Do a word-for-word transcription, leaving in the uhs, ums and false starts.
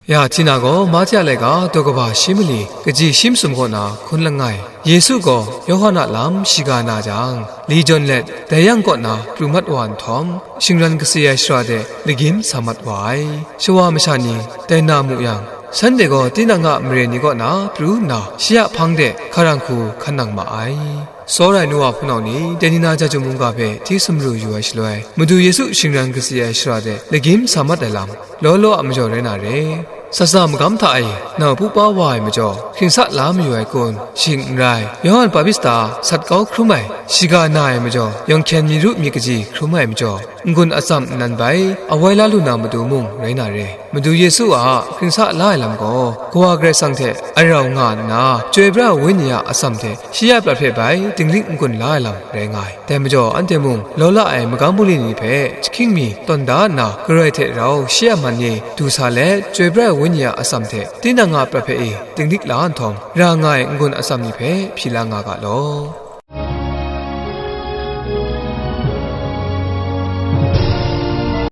Ya, Tina gaw Mahte a laika daw kaba shi mali kaji shi masum kaw na hkun langai, Yesu gaw Yawhan a lam shiga na jang, li jawn let, dai yang kaw na pru mat wa nhtawm, shingran kase ai shara de lagyim sa mat wa ai. Shawa masha ni dai na mu yang, shanhte gaw tinang a mare ni kaw na pru nna, shi a hpang de hkarang hku hkan nang ma ai. Tsawra ai nu wa hpunau ni, dai ni na Jahtum mungga hpe hti sumru yu ai shaloi, Madu Yesu shingran kase ai shara de lagyim sa mat ai lam, law law a majaw rai na re. Sasa magam hta e nau pupa wa ai majaw, hkringsa la mayu ai kun? Shing n rai, Yawhan Bahtista sat kau hkrum ai, shiga na ai majaw, yawng hkyen mi ru mi kaji hkrum ai majaw, n-gun atsam nnan bai, awai la lu na matu mung rai na re. Madu Yesu a hkringsa la ai lam gaw, Kawa Karai Kasang hte arau nga nna, Chyoi Pra ai Wenyi a atsam hte shi a prat hpe bai dinglik n-gun la ai lam rai nga ai. Dai majaw, anhte mung law la ai magam bungli ni hpe jahkying mi tawn da nna, Karai hte rau shi a man ni du sa let, Chyoi Pra ai Wenyi a atsam hte tinang a prat hpe e dinglik la nhtawm, ra nga ai n-gun atsam ni hpe hpyi la nga ga law.